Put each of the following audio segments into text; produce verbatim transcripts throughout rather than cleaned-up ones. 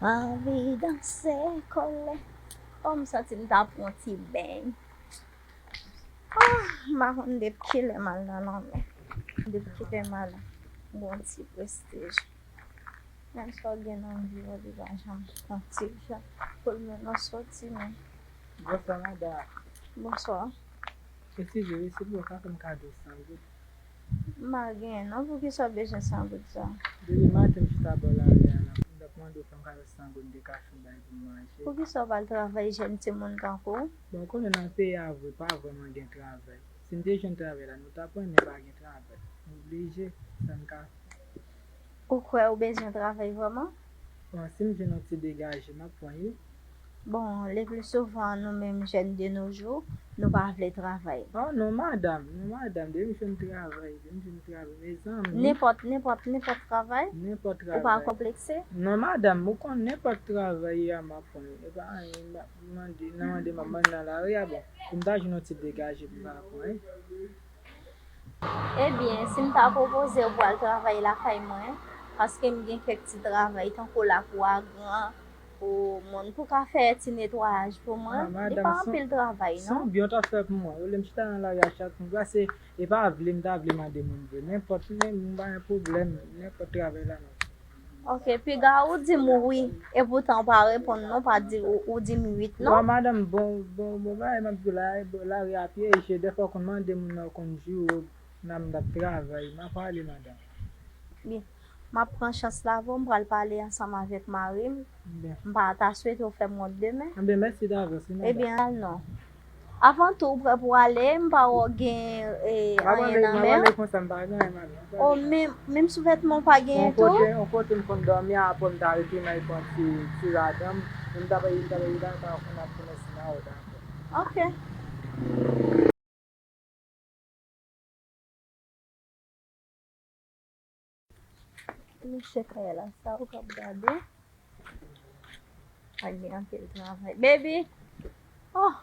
Anvi danse kole. Oh, m santi m ta pran ti beny. Ah, m pa konn depi kilè m al nan lanmè. Depi kilè m al gon ti prestij. Menm sa w gen nan vi w, li pa janm pran ti jan pou l mennen w soti, men. Bonswa, madanm. Bonswa. Eskize wi, silvouplè, w ka fè m kado san goud? M pa genyen non, poukisa w bezwen san goud sa? Depi maten m chita bò lari a la, m t ap mande w fè m kado san goud, m te ka fè yon bagay pou m manje. Poukisa w pa al travay, jèn timoun tankou w? Bon, w konnen nan peyi a vre, pa vrèman gen travay. Si n te jwenn travay la, nou t ap renmen pa gen travay. Nou oblije, sa n ka fè. Ou kwè ou bezwen travay vrèman? Bon, si m jwenn yon ti degaje, m ap pran wi. Bon, le pli souvan, nou menm jèn de nos jours, nou pa vle travay. Oh, non, madanm, non, madanm, depi m jwenn travay, depi m jwenn travay, mezanmi. Nenpòt, nenpòt, nenpòt travay? Nenpòt travay. Ou pa konplekse? Non, madanm, ou konn nenpòt travay a, m ap pran. E pa anyen, m ap mande, nan mande m ap mande nan lari a, bon, pou m ta jwenn yon ti degaje pou m ka pran, wi. Ebyen, si m ta pwopoze w pou al travay lakay mwen, paske m gen kèk ti travay, tankou lakou a gran, pou moun, pou ka fè ti netwayaj pou mwen, li pa anpil travay, non. Se yon byen w t ap fè pou mwen. Olye m chita nan lari a chak moun, paske e pa vle m ta vle mande moun vre. Nenpòt, men m pa gen pwoblèm, nenpòt travay la, non. Ok, piga ou di m wi, epoutan ou pa reponn non, pa di ou, ou di m uit non. Bon, madanm, bon, bon, bon, bagay m ap di w la, e, bon, lari a pyeje, dèfwa w konn mande moun nan, w konn jure w, nan m t ap travay, m ap ale, madanm. Byen, m ap pran chans la avè w, m pral pale ansanm avèk mari m. Byen. M pa ta swete w fè m wont demen. Byen, mèsi davans, wi, madanm. Ebyen, al non. Avan tou, ou prè pou w ale, m pa wè w gen, e, anyen nan men w. M ap ale konsa, m pa gen anyen, madanm. O, men, menm souvètman w pa genyen tou? On kote, on kote m konn dòmi a, apre m ta retounen al pran ti, ti radan m. M ta bay, m ta bay, m ta konn ap tounen si m a wè dakò. Ok. Mesye kay la, sa ou k ap gade? Pa gen anpil travay. Baby! Oh!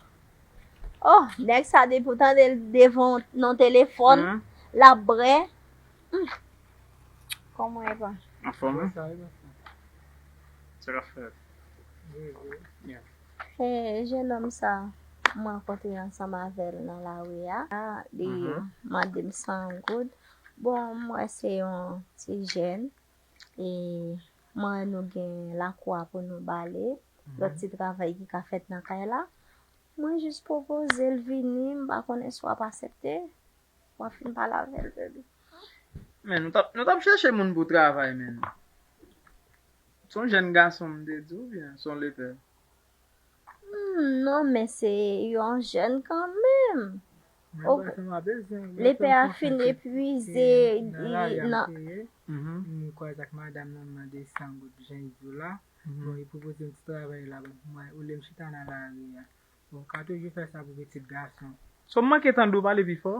Oh! Nèg sa depi w tande l devan yon telefòn, l ap brè. Hmm. Kòman e pa? Anfòm, wi. Sa k ap fèt? Yeah. E, jennonm sa, m rankontre ansanm avè l nan lari a. Li mande m san goud. Bon, m wè se yon ti jèn. E, m wè nou gen lakou a pou nou bale. Lòt ti travay ki ka fèt nan kay la. Mwen jis pwopoze l vini, m pa konnen si w ap aksepte. W ap fin pale avè l, baby. Men, nou t ap, nou t ap chèche moun pou travay, men. Se yon jèn gason, m te di w, oubyen se yon lepè? Hmm, non, men se yon jèn kanmenm. Lepè a fin epuize, li nan. M kwaze ak madanm nan, m mande san goud jan l di w la. Bon, li pwopoze m ti travay la, bon, mwen, olye m chita nan lari a. Bon, w ka toujou fè sa pou pitit gason. So, m manke tande w pale pi fò?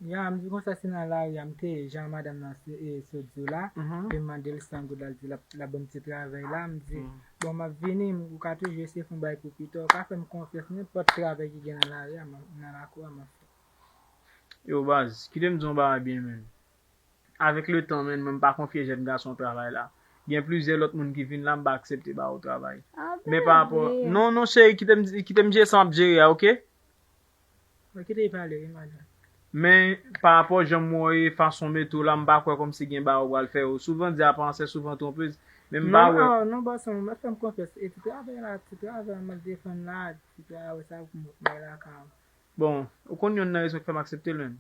Ya, m di konsa se nan lari a m te ye, jan madanm nan se, e, sot di w la, e m mande l san goud la, l di l ap, l ap ban m ti travay la, m di, bon, m ap vini, m, ou ka toujou eseye fè yon bagay pou pita, ou ka fè m konfyans, nenpòt travay ki gen nan lari a, m, nan lakou a, m ap fè. Yo, baz, kite m di w yon bagay byen, men. Avèk letan, men, mwen, m pa konfye jèn gason travay la. Gen plizyè lòt moun ki vin la, m pa aksepte ba yo travay. Men pa rapò, non, non, cheri, kite m, kite m jere sa m ap jere a, oke? Mwen kite l pale, wi, madanm. Men, pa rapò jan m wè w ye, fason w mete w la, m pa kwè kòmsi gen bagay ou pral fè yo. Souvan di aparans est souvent trompeuse, men m pa wè. Non, non, bòs mwen, mwen fè m konfyans. E ti travay la, ti travay m ap defann la, ti travay sa pou mwen lakay. Bon, ou konn yonn nan rezon ki fè m aksepte l menm.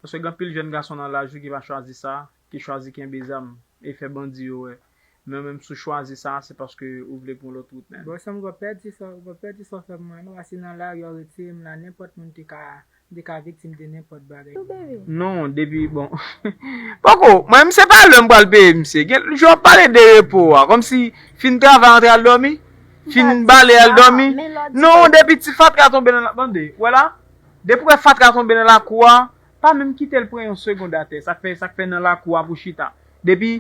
Paske gen anpil jèn gason nan laj ou ki pa chwazi sa, ki chwazi kenbe zam e fè bandi yo wè. Men ou menm si w chwazi sa, se paske ou vle pran lòt wout menm. Bon, sa m pral pèdi sa, ou pral pèdi sa w fè pou mwen non, paske nan lari a w retire m la, nenpòt moun te ka, te ka viktim de nenpòt bagay. Non, depi, bon. Poko, mwen, m se pa lè m pral peye misye. Gen jou w ap pale de repo a, kòmsi fin travay antre al dòmi, fin bale al dòmi. Non, depi ti fatra tonbe nan la, tande, w wè la? Depi w wè fatra tonbe nan lakou a, pa menm kite l pran yon segond atè. Sa k fè, sa k fè nan lakou a pou chita. Depi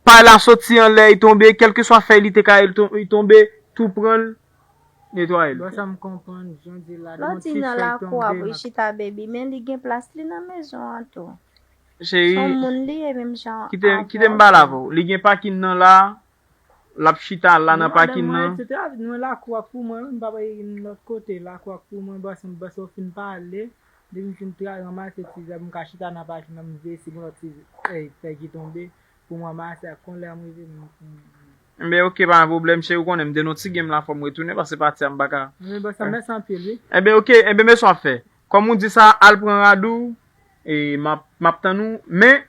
pay la soti anlè, li tonbe, kèlkeswa fèy li te ka ye, li ton-, li tonbe, tou pran l, netwaye l. Bon, sa m konprann, jan w di la, lè yon ti fèy tonbe nan lakou a pou l chita, baby, men li gen plas li nan mezon an tou. Cheri, se yon moun li ye menm jan kite, kite m pale avè w. Li gen pakin nan la, l ap chita la nan pakin nan. Se travay mwen lakou ak pou mwen, wi, m pa bay lòt kote, lakou ak pou mwen, bòs mwen, bòs ou fin pale, depi m fin tra ranmase ti zèb, m ka chita nan pakin nan, m veye si gen lòt ti fèy ki tonbe, pou m ranmase ak kon lè m rive, m. Enben, oke, pa gen pwoblèm, cheri, ou konnen m te nan ti game la, fò m retounen, paske pati a m pa ka. Men bòs mwen, mèsi anpil, wi. Enben, oke, enben, men sa w ap fè. Kòm ou di sa, al pran rad ou, e m ap, m ap tann ou, men,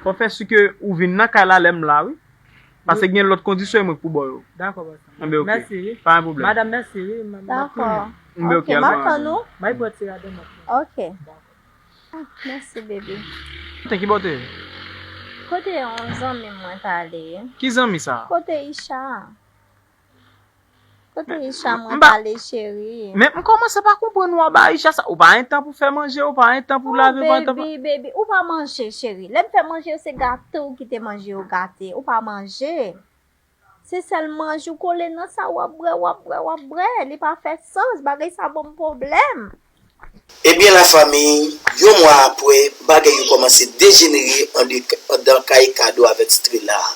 fò fè si ke ou vin nan kay la lè m la, wi. Paske gen lòt kondisyon mwen pou ba w yo. Dakò, bòs mwen. Enben, oke. Mèsi, wi. Pa gen pwoblèm. Madanm, mèsi, wi. M ap tann ou. Enben, oke, al pran rad ou. Dakò. M ap pran ti rad mwen. Oke. Dakò. Mèsi, baby. Kote ki bote? Kote yon zanmi mwen t ale? Ki zanmi sa? Kote Isha? Kote Isha mwen t ale, cheri? Men m kòmanse pa konprann ou anba Isha sa. Ou pa gen tan pou fè manje, ou pa gen tan pou lave, ou pa gen tan pou. Baby, baby, ou pa manje, cheri. Lè m fè manje yo, se gate w kite manje yo gate. Ou pa manje. Se sèl manje ou kole nan sa, w ap bwè, w ap bwè, w ap bwè. Li pa fè sans, bagay sa ban m pwoblèm. Ebyen lafanmi, yon mwa apre, bagay yo kòmanse dejenere andan kay Kado avèk Strela a.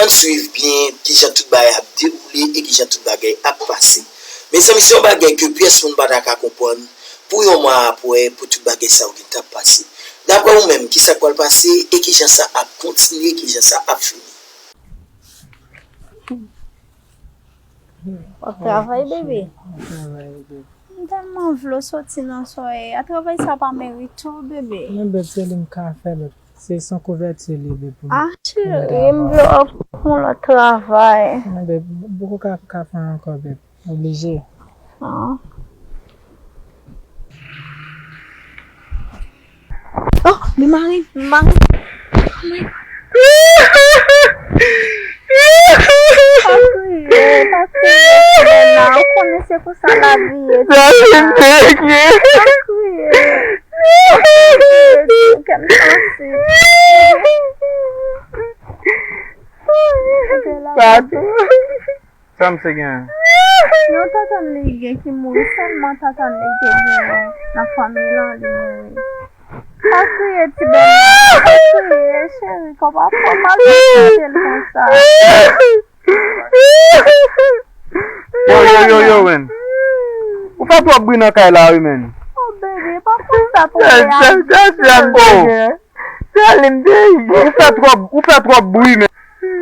Ann swiv byen kijan tout bagay ap dewoule e kijan tout bagay ap pase. Mezanmi, se yon bagay ke pyès moun pa ta ka konprann pou yon mwa apre pou tout bagay sa yo gentan pase. Daprè ou menm, kisa k pral pase e kijan sa ap kontinye, kijan sa ap fini? W ap travay, bebe? M ap travay, bebe. M tèlman vle w soti nan sa w ye a. Travay sa pa merite w, bebe. Men, bebe, se li m ka fè, bebe. Se san kouvèti li ye, bebe, pou m. Ah, cheri, m vle w ap pran lòt travay. Men, bebe, m poko ka, ka fè ankò, bebe. Oblije. Ah. Oh, men mari m, men mari m. Oh my God. Pa kriye, pa kriye, Bèna. Ou konnen se konsa lavi ye. Sa se nèg ye. Pa kriye. Pa kriye, kè m sansib. Sa tou. Sa misye gen? Yon tantann li gen ki mouri, sèlman tantann li te genyen nan fanmi l an li mouri. Pa kriye ti bèl, pa kriye cheri, kòman pou w maltrete l konsa? Yo, yo, yo, yo, men. Ou fè twòp bri nan kay la, wi, men. Oh, baby, pa konsa pou mwen. Ou fè twòp, ou fè twòp bri, men.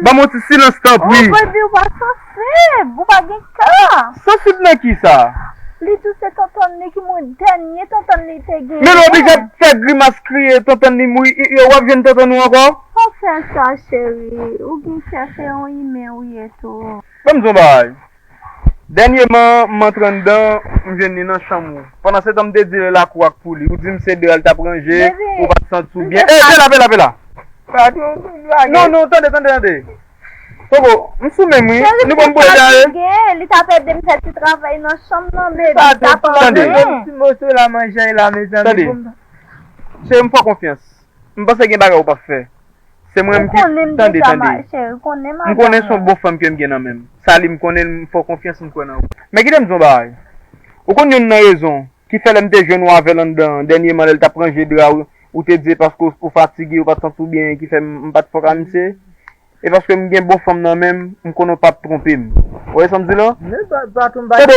Ban m yon ti silans, tanpri. Oh, baby, ou pa sansib. Ou pa gen kè. Sansib nan kisa? Li tou se tantann li ki mouri, dènye tantann li te genyen. Men l oblije ap fè grimas kriye, tantann li mouri, e, e, w ap jwenn tantann ou ankò? Pa fè sa, cheri. Ou gen kè, se yon imen ou ye tou. Ban m di w yon bagay. Dènyèman, m antre anndan, m jwenn li nan chanm ou. Pandan se tan, m te di l lakou a k pou li. Ou di m se dra l t ap ranje, ou pa t santi w byen. E, vin la, vin la, vin la. Non, non, tande, tande, tande. Koko, m sou menm wi. Nou ban m bwè dayè. Li t ap ede m fè ti travay nan chanm nan, baby. Tande, tande. Tande. Cheri, m fè w konfyans. M panse gen bagay ou p ap fè. Se mwen menm ki. Tande, tande. M konnen se yon bon fanm ke m gen nan men m. Sa li m konnen, m fè w konfyans, m kwè nan ou. Men kite m di w yon bagay. Ou konn youn nan rezon ki fè lè m te jwenn ou avè l anndan an, dènyèman lè l t ap ranje dra ou, ou te di se paske ou fatige, ou pa t santi w byen ki fè m pa t fòk a misye? E paske m gen bon fanm nan men m, m konnen w p ap twonpe m. Ou wè sa m di la? Tande,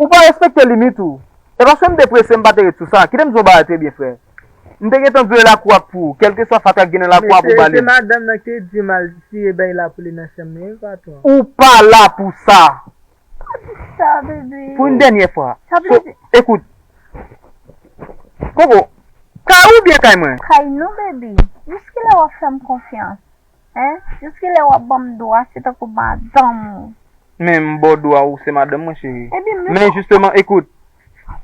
ou pa respekte limit ou. E paske m te prese, m pa te ret sou sa. Kite m di w yon bagay trè byen, frè. M te gentan di w e lakou a k pou ou. Kèlkeswa fatra k gen nan lakou a pou w ba li. Mesye, se madanm nan ki di m al siye bèy la pou li nan chanm li, wi, patwon. Ou pa la pou sa. Pa di sa, bebe. Pou yon dènyè fwa. Sa vle di. Ekout. Koko, kay ou byen kay mwen? Kay nou, bebe. Jiskilè w ap fè m konfyans? Hein? Jiskilè w ap ban m dwa, se tankou madanm ou. Men m ba w dwa, ou se madanm mwen, cheri. Men jisteman, ekout.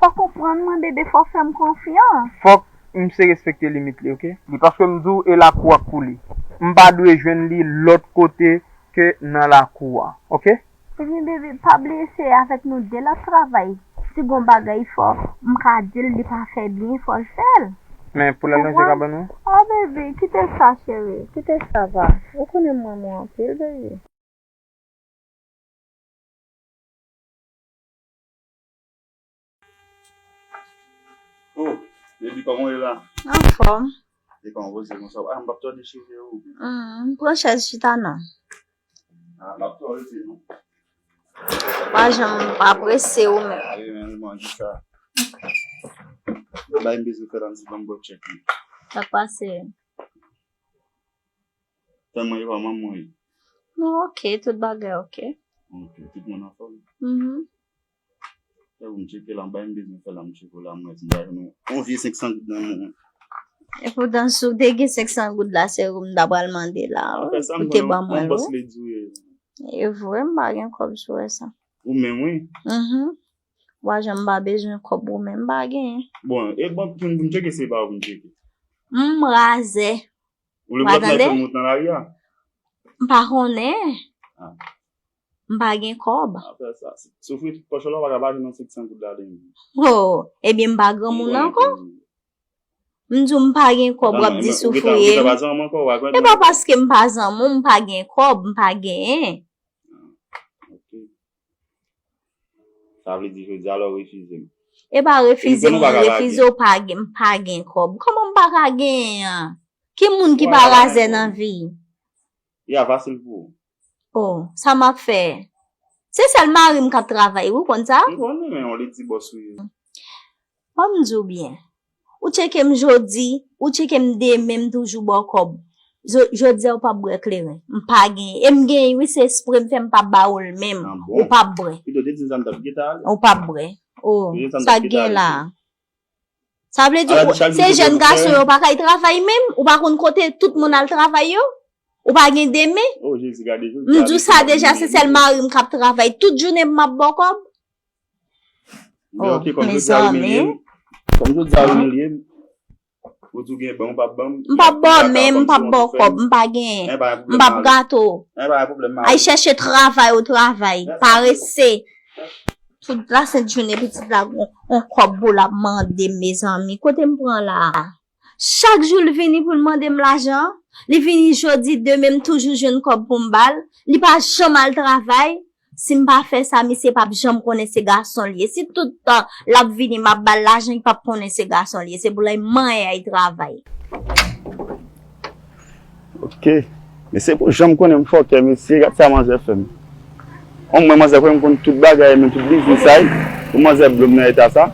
Fò w konprann mwen, bebe, fò w fè m konfyans. Fòk misye respekte limit li, oke? Li paske m di w e lakou a k pou li. M pa dwe jwenn li lòt kote ke nan lakou a, oke? Ebyen, bebe, pa bliye se avèk nou de l ap travay. Si gon bagay fò m ka di l li pa fè byen, fò l fè l. Men pou l al ranje kabann ou? Oh, bebe, kite sa, cheri. Kite sa, va. Ou konnen m renmen w anpil, bebe. Oh, baby, kòman w ye la? Anfòm. E kòman w poze konsa? Ah, m p ap tande cheve w. Hmm, pran chèz chita non. Ah, l ap fè w rete, non. Pa janm pa prese ou menm. Ah, wi, men, bon, di sa. Bay m bezwen fè la, m ti ban m bòt tchèk li. Sa k pase? Tèlman e pa manman w ye. Non, ok, tout bagay ok. Ok, tout moun anfòm? Mhm. Fè pou m tcheke la, bay m bezwen fè la, m tcheke la, m wè si m pa jwenn yon vye senk san goud nan men mwen. Epoutan, si w te gen senk san goud la, se ou m ta pral mande la, ou te ban mwen, wi. E vre, m pa gen kòb sou wè sa. Ou menm, wi. Mhm. Ou pa janm pa bezwen kòb ou menm, m pa genyen. Bon, e bon, pou m, pou m tcheke, se pa ou pou m tcheke. M razè. Ou leve lòt nèg fè mout nan lari a? M pa konnen. Ah. M pa gen kòb. Apre sa, si, si w fouye tout pòch ou la, ou pa ka pa jwenn yon senk san goud ladan l. Oh, ebyen m pa granmoun ankò. M di w m pa gen kòb, w ap di si w fouye m. E pa paske m pa zanmi w, m pa gen kòb, m pa genyen. Ah, ok. Sa vle di jodi a la w refize m. E pa refize m, mwen refize w pa gen, m pa gen kòb. Kòman m pa ka genyen an? Ki moun ki pa razè nan vi? Ya fasil pou ou. Oh, sa m ap fè? Se sèl mari m k ap travay, wi, ou konn sa? M konnen, men yon ledi bòs ou ye. Ban m di w byen. Ou tcheke m jodi, ou tcheke m demen, m toujou ba w kòb. Jo-, jodi a ou p ap bwè kleren. M pa genyen. E m genyen, wi, se espre m fè m p ap ba ou l menm. Ah bon? Ou p ap bwè. Pito te di m sa m t ap gentan ale. Ou p ap bwè. Oh, sa k gen la? Sa vle di, se jèn gason yo pa kay travay menm? Ou pa konn kote tout moun al travay yo? Ou pa gen demen? Oh, Jezi, gade jodi a. M di w sa deja, se sèl mari m k ap travay tout jounen pou m ap ba w kòb. Oh, mezanmi. Kòm jodi a ou milye m, ou di w gen ban, ou p ap ban m. M p ap ba w menm, m p ap ba w kòb, m pa genyen. M p ap gate w. Ay chèche travay ou travay, parese. Tout lasent jounen pitit la gon, gon kòb pou l ap mande m, mezanmi. Kote m pran la a? Chak jou l vini pou l mande m lajan. Li vini jodi, demen m toujou jwenn kòb pou m ba l. Li pa janm al travay. Si m pa fè sa, misye p ap janm konnen se gason l ye. Si tout tan l ap vini, m ap ba l lajan, li p ap konnen se gason l ye. Se pou lè manyen y travay. Ok. Men se pou janm konnen m fòkè, mesye, gad sa manzè fè m. Omwen manzè kwè m konn tout bagay, men tout biznis sa, pou manzè blo m nan eta sa.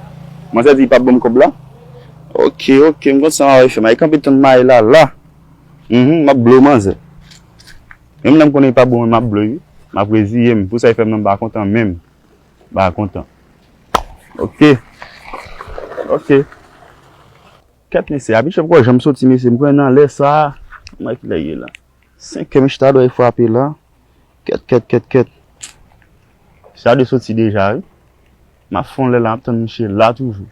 Manzè di li p ap ban m kòb la. Ok, ok, m konn sa m ap fè. M al kanpe tann mayi la, la. Mhm, m ap blo manzè. Menm lè m konnen li p ap bon, m ap blo, wi. M ap reziye m. Pou sa, li fè m nan m pa kontan menm. M pa kontan. Ok. Ok. Kèt, mesye, abitye poko janm soti, mesye. M kwè nan lè sa a, m wè kilè ye la. Senk è, m chita dwèy frape la. Kèt, kèt, kèt, kèt. Sa dwe soti deja, wi. M ap fè yon lè la, m ap tann misye la toujou.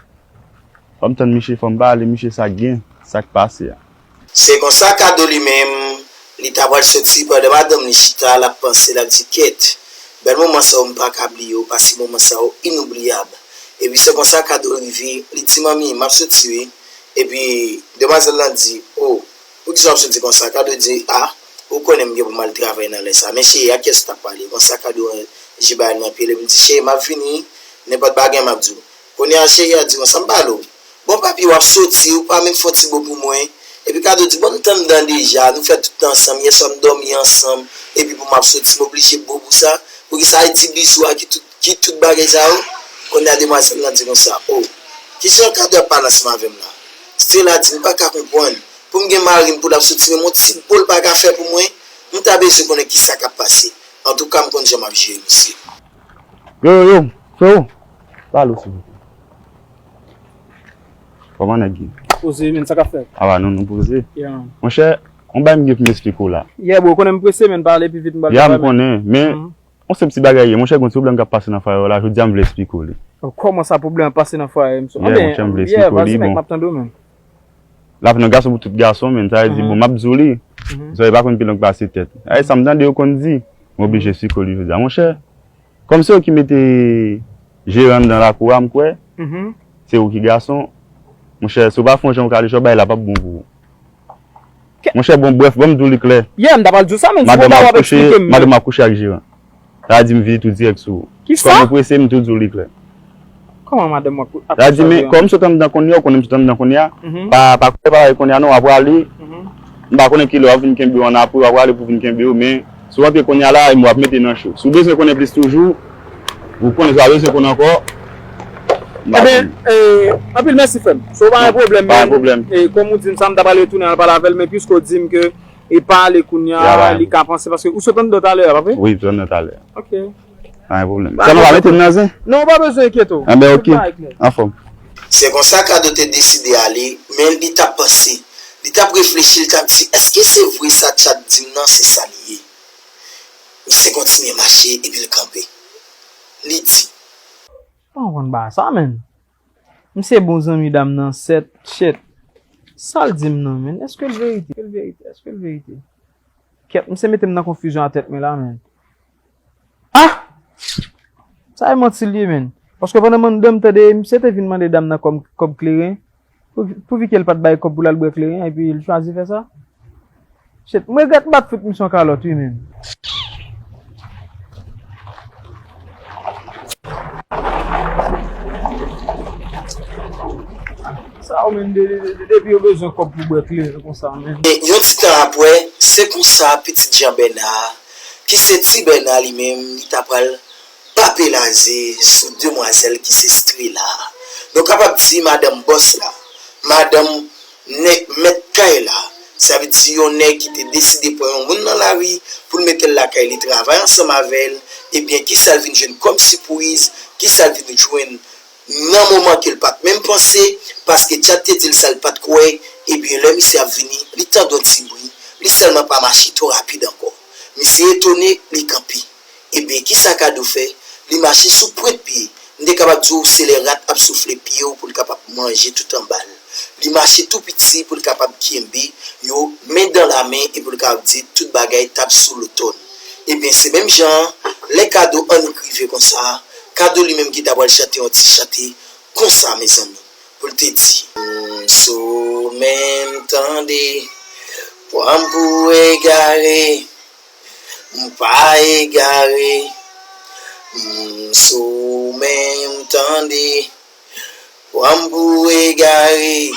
Fò m tann misye, fò m pale misye sa k gen, sa k pase a. Se konsa Kado li menm, li ta pral soti pandan madanm li chita, l ap panse, l ap di, kèt, bèl moman sa yo m pa ka bliye yo, paske moman sa yo inoubliyab. Epi se konsa Kado rive, li di, manmi, m ap soti wi. Epi demwazèl lan di, o, poukisa w ap soti konsa? Kado di, a, ou konnen m gen pou m al travay nan lè sa. Men cheri, a kiyès ou t ap pale? Konsa Kado ranje bagay nan pye l, epi l di, cheri, m ap vini, nenpòt bagay m ap di w. Kounye a cheri a di konsa, m pale w. Bon papi, w ap soti, ou pa menm fè yon ti mo pou mwen. Epi Kado di, bon, m tann dan deja, nou fè tout tan ansanm, yèswa m dòmi ansanm, epi pou m ap soti, m oblije bo pou sa. Poukisa Ayiti bizou a ki tout, ki tout bagay sa yo? Kounye a demwazèl lan di konsa, o, kijan Kado ap pale ansanm avè m la? Stella di, m pa ka konprann. Pou m gen mari m pou l ap soti, menm yon ti bo l pa ka fè pou mwen? M ta bezwen konnen kisa k ap pase. Antouka, m konn jan m ap jere misye. Yo, yo, yo, freo, pale w silvouplè. Kòman nèg ye? Poze, men sa k ap fèt? Aba, nou, nou poze. Yeah. Monchè, yon bagay m gen pou m esplike w la. Yeah, bro, konnen m prese, men pale pi vit, m pral travay. Yeah, m konnen, men yon senp ti bagay ye. Monchè, gen yon ti pwoblèm k ap pase nan fwaye w la, jodi a m vle esplike w li. Oh, kòman sa pwoblèm ap pase nan fwaye m? Yeah, monchè, m vle esplike w li, bon. M ap tande w, men. Lapli nan gason pou tout gason, men, sa vle di, bon, m ap di w li. Zòrèy pa konn pi long pase tèt. Ay, sa m tande yo konn di, m oblije esplike w li jodi a. Monchè, kòm se ou ki mete jeran anndan lakou a, m kwè, se ou ki gason. Monchè, si w pa fè yon jan ou ka lejè w, bagay la p ap bon pou ou. Monchè, bon, brèf, ban m di w li klè. Yeah, m ta pral di w sa, men si w pa w ap eksplike m. Madanm ap kouche ak jeran. Sa vle di m vini tou dirèk sou ou. Kisa? Kòm ou prese, m tou di w li klè. Kòman madanm w ap kouche ak jeran? Sa vle di, men, kòm m sot anndan kounye a, ou konnen m sot anndan kounye a, pa, pa kwè pa kounye a non, w ap prale. M pa konnen kilè w ap vin kenbe w ann apre, w ap prale pou vin kenbe w, men Si w antre kounye a la, w ap mete nan cho. Si w bezwen konnen plis toujou, ou konnen sa w bezwen konnen ankò. M ap Ebyen, di. eh, anpil mèsi, frè m. So, pa gen pwoblèm, Pa gen pwoblèm. Eh, kòm ou di m sa, m ta pral retounen al pale avè l, men piske w di m ke e pa ale kounye a, li ka panse, paske ou sot anndan talè a, pa vre? Wi, m sot anndan talè. Ok. Pa gen pwoblèm. Sèlman pa mete m nan zen. Non, ou pa bezwen enkyete w. Anben, ok. Anfòm. Se konsa Kado te deside ale, men li t ap panse. Li t ap reflechi, li t ap di, èske se vre sa Tchat di m nan, se sa li ye? Misye kontinye mache epi l kanpe. Li di. Pa konprann ba sa, menn. Misye bon zanmi dam nan, sèt, shit. Sa l di m nan, menn? Èske l verite? Èske l verite? Èske l verite? Kèt, misye mete m nan konfizyon a tèt mwen la, menn. Ah! Sa e manti l ye, menn. Paske pandan mandan m tande, misye te vin mande dam nan kòb, kòb kleren. Pou, pou vi ke l pa t bay kòb pou l al bwè kleren, epi l chwazi fè sa. Shit, m regrèt m pa t fout misye yon kalòt, wi, menn. Sa yo menm, de, de, de, depi yo bezwen kòb pou bwè kleren konsa, menn. Yon ti tan apre, se konsa pitit Jan Bèna, ki se Ti Bèna li menm, li ta pral papelaze sou demwazèl ki se Strela. Nou kapab di madanm bòs la, madanm nèg mèt kay la, sa vle di yon nèg ki te deside pran yon moun nan lari pou l mete l lakay li travay ansanm avè l, ebyen kisa l vin jwenn kòm sipriz, kisa l vin jwenn nan moman ke l pa t menm panse, paske Tchat te di l sa l pa t kwè, ebyen lè misye ap vini, li tande yon ti bri, li sèlman pa mache twò rapid ankò. Misye etone, li kanpe. Ebyen, kisa Kado fè? Li mache sou pwent pye. M te kapab di w se lè rat ap soufle pye w pou l kapab manje tout anba l. Li mache tou piti pou l kapab kenbe yo men dan la men e pou l kapab di tout bagay t ap sou lotòn. Ebyen, se menm jan an, lè Kado annik rive konsa, Kado li menm ki ta pral chante yon ti chante konsa, mezanmi, pou l te di. M sou men m tande, pran m pou egare. M pa egare, m sou men m tande, pran m pou egare,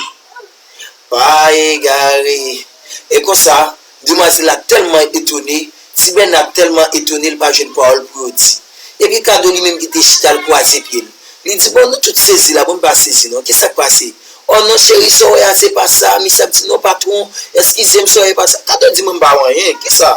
pa egare. E konsa, demwazèl la tèlman etone, Ti Bèna tèlman etone, li pa jwenn pawòl pou yo di. Epi Kado li menm ki te chita, l kwaze pye l. Li di, bon, nou tout sezi la, bon, m pa sezi non, kisa k pase? O non, cheri, sa w wè a, se pa sa, misye ap di, non, patwon, eskize m, sa w wè a, e pa sa. Kado di, mwen, m pa wè anyen, kisa?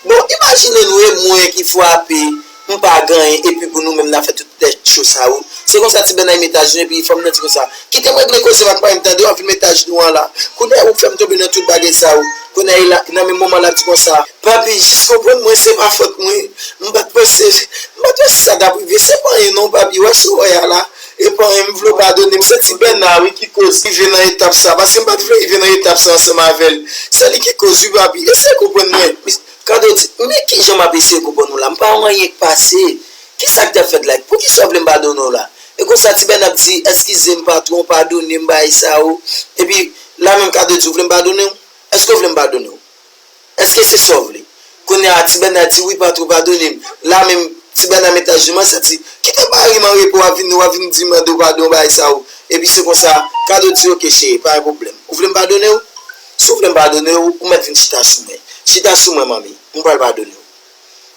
Bon, imajine nou, e mwen ki frape, m pa gen anyen, epi pou nou menm, n ap fè tout tèt cho sa yo. Se konsa, Ti Bèna, li met ajenou, epi fanm nan di konsa, kite m regle koze m ak mari m, tande, w ap vin met ajenou an la. Kounye a, ou fè m tonbe nan tout bagay sa yo. Kounye a, nan menm moman, l ap di konsa, papi, jis konprann mwen, se pa fòt mwen. M pa t panse, m pa t panse sa t ap rive. Se pa anyen non, papi, wè sa w wè a la. E pa anyen, m vle w padone m. Se Ti Bèna, wi, ki koz rive nan etap sa. Paske m pa t vle rive nan etap sa ansanm avè l. Se li ki koz, wi, papi. Eseye konprann mwen. Kado di, men kijan m ap eseye konprann ou la? M pa wè anyen k pase. Kisa k t ap fèt la? Poukisa w vle m padone w la? E konsa, Ti Bèna ap di, eskize m, patwon, padone m, bagay sa yo. Epi, la menm Kado di, ou vle m padone w? Èske w vle m padone w? Èske se sa w vle? Kounye a, Ti Bèna di, wi, patwon, padone m. La menm, Ti Bèna met ajenou, sa di, kite mari m an repo, w ap vin, w ap vin di m mande w padon, bagay sa yo. Epi se konsa, Kado di, oke, cheri, pa gen pwoblèm. Ou vle m padone w? Si w vle m padone w, ou mèt vin chita sou mwen. Chita sou mwen, manmi. M pral padone w.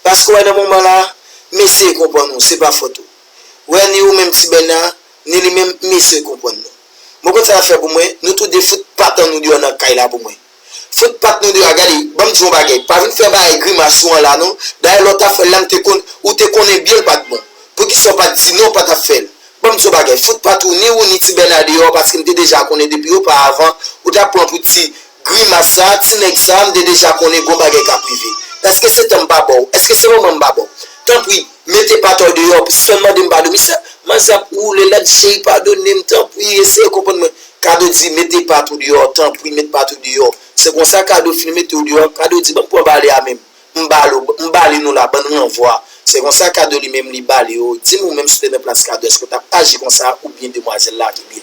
Paske w wè nan moman la, m eseye konprann ou, se pa fòt ou. Wè ni ou menm Ti Bèna, ni li menm, m eseye konprann nou. Bon, konn sa n ap fè pou mwen, nou tou de fout pat an nou deyò nan kay la pou mwen. Fout pat nou deyò, gade, ban m di w yon bagay, pa vin fè bagay grimas ou an la non, dayè lè w t ap fè l la, m te konn, ou te konnen byen l pa t bon. Poukisa w pa t di non, w pa t ap fè l? Ban m di w yon bagay, fout pat ou, ni ou ni Ti Bèna deyò, paske m te deja konnen depi oparavan, ou t ap pran pou ti grimas sa, ti nèg sa, m te deja konnen gon bagay k ap rive. Èske se tan m pa ba w? Èske se moman m pa ba w? Tanpri, mete pat ou deyò, sispann mande m padon. Misye, manzè ap woule, l ap di, cheri, padone m, tanpri, eseye konprann mwen. Kado di, mete pat ou deyò, tanpri, met pat ou deyò. Se konsa Kado fin mete w deyò, Kado di, ban m pran bale a menm. M bale w, m bale nou la, bann ranvwa. Se konsa Kado li menm li bale yo. Di m ou menm si w te nan plas Kado, èske w t ap aji konsa oubyen demwazèl la ki byen